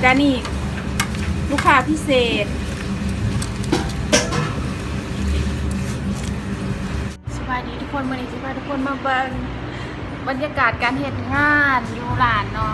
ຈານນີ້ລູກຄ້າພິເສດ. ສະບາຍດີທຸກຄົນ, ມື້ນີ້ຊິພາທຸກຄົນມາເບິ່ງບັນຍາກາດການເຮັດງານຢູ່ຮ້ານເນາະ.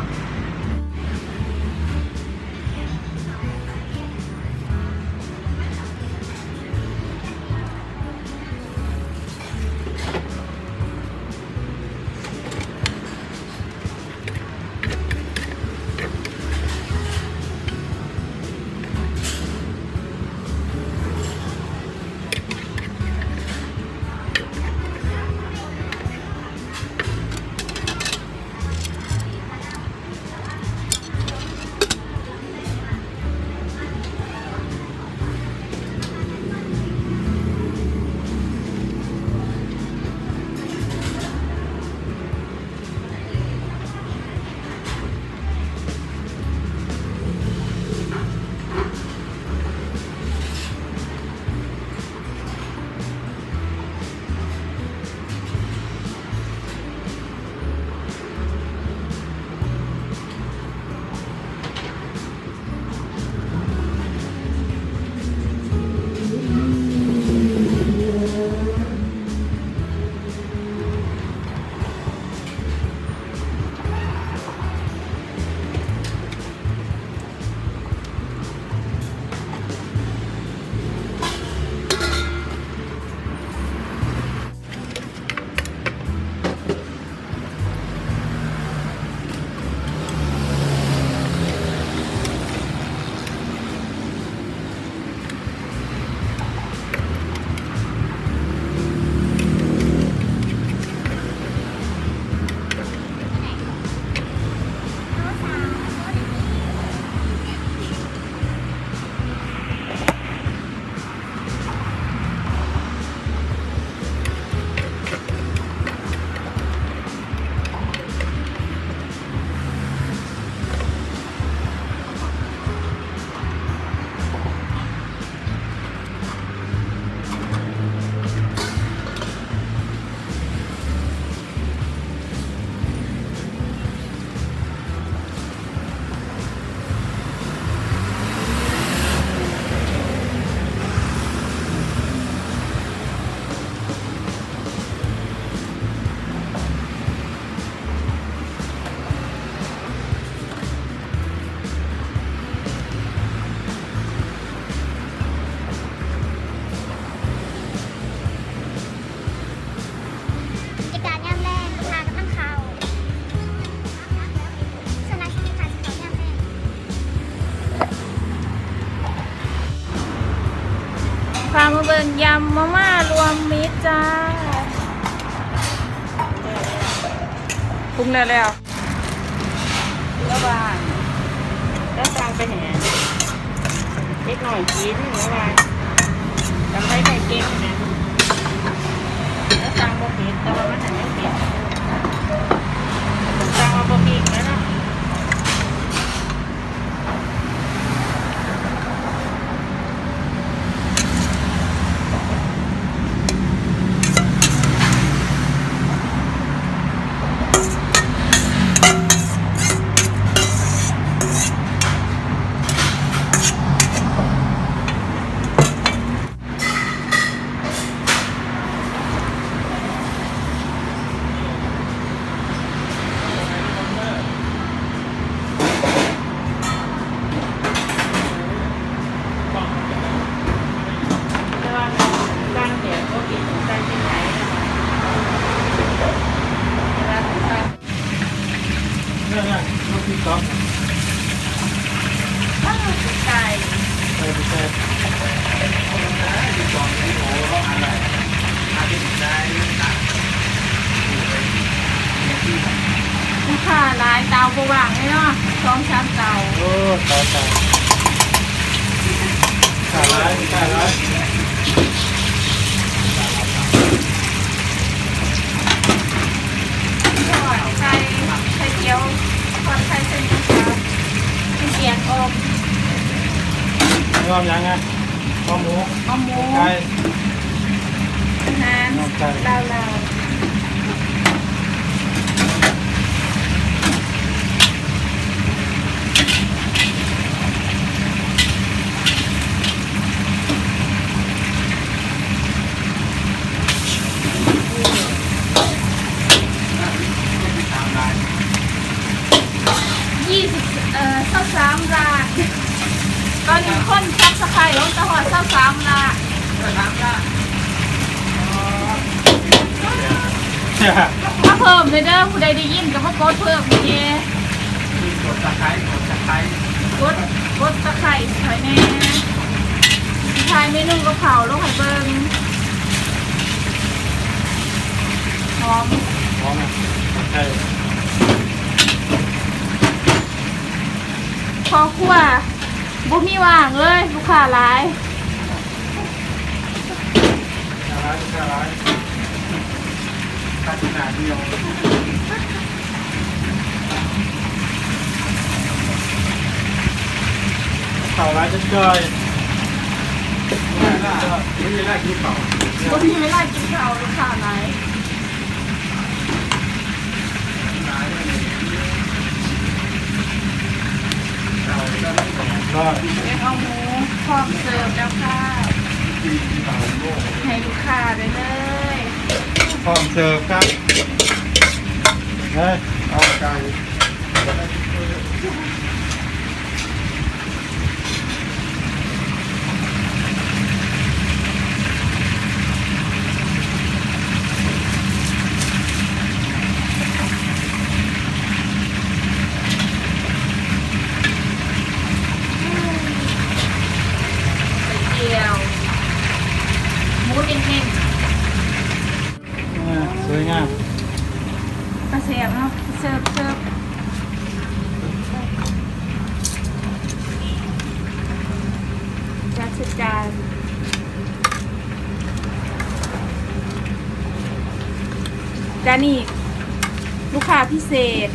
ບັນຍາກາດຍາມແລງ ລູກຄ້າກຳລັງເຂົ້າ. ສ່ວນຫຼາຍຊິເປັນລູກຄ້າຊິເຂົ້າຍາມແລງ. ພາມາເບິ່ງຍຳມາມ່າລວມມິດຈ້າ. ປຸງແລ້ວແລ້ວ. ລາວວ່າ ລາວສັ່ງໄປໃຫ້ເດັກນ້ອຍກິນ ລາວວ່າ ຕຳໄທໄຂ່ເຄັມຫັ້ນນະ ລາວສັ່ງບໍ່ເຜັດ ແຕ່ວ່າມັນຫັ້ນຍັງເຜັດ ສັ່ງວ່າບໍ່ເຜັດແລ້ວເນາະ. ລູກຄ້າຫຼາຍ ເຕົາບໍ່ວ່າງເລີຍເນາະ ສອງສາມເຕົາ. ໂອ້ ຕາຍ ຕາຍ ຕາຍຫຼາຍ ຕາຍຫຼາຍ. ທອດໄຂ່ ໄຂ່ຂຽວ ທອດໄຂ່ໃສ່ໝູສັບ ກິນແກງອ່ອມ. ອອມຫຍັງອະ? ອ່ອມໝູ ອ່ອມໝູ ໄກ່ ອາຫານ ໜໍ່ໄກ່ ລາວໆ. ຊາວສາມລ້ານ ຕອນນີ້ຄົນຊັບສະໄຄຣບ໌ລົງແຕ່ຮອດຊາວສາມລ້ານ ຊາວສາມລ້ານ ມາເພີ່ມເດີ ຜູ້ໃດໄດ້ຍິນກໍມາກົດເພີ່ມເດ້ ກົດຕະໄຄ ກົດຕະໄຄ ກົດ ກົດຕະໄຄໃຫ້ຂ້ອຍແດ່ ຊິຖ່າຍເມນູກັບເຂົ້າລົງໃຫ້ເບິ່ງ ຫອມ ຫອມນະ ຕະໄຄ ພໍ່ຄົວບໍ່ມີວ່າງເລີຍ ລູກຄ້າຫຼາຍ ລູກຄ້າຫຼາຍ ລູກຄ້າຫຼາຍ ຂາຍໜ້າດຽວ ເຂົ້າຫຼາຍຈັກໜ້ອຍ ບໍ່ມີເວລາກິນເຂົ້າ ບໍ່ມີເວລາກິນເຂົ້າ ລູກຄ້າຫຼາຍ. ແກງອ່ອມໝູພ້ອມເສີບແລ້ວຄ່ະ ໃຫ້ລູກຄ້າໄດ້ເລີຍ ພ້ອມເສີບຄັບ ເອີ ເອົາໄກ່. ໄຂ່ດຽວ ໝູເນັ້ນໆ. ອ່າ ສວຍງາມ ຕາແຊບເນາະ ເສີບ ເສີບ ຈັດໃສ່ຈານ ຈານນີ້ລູກຄ້າພິເສດ.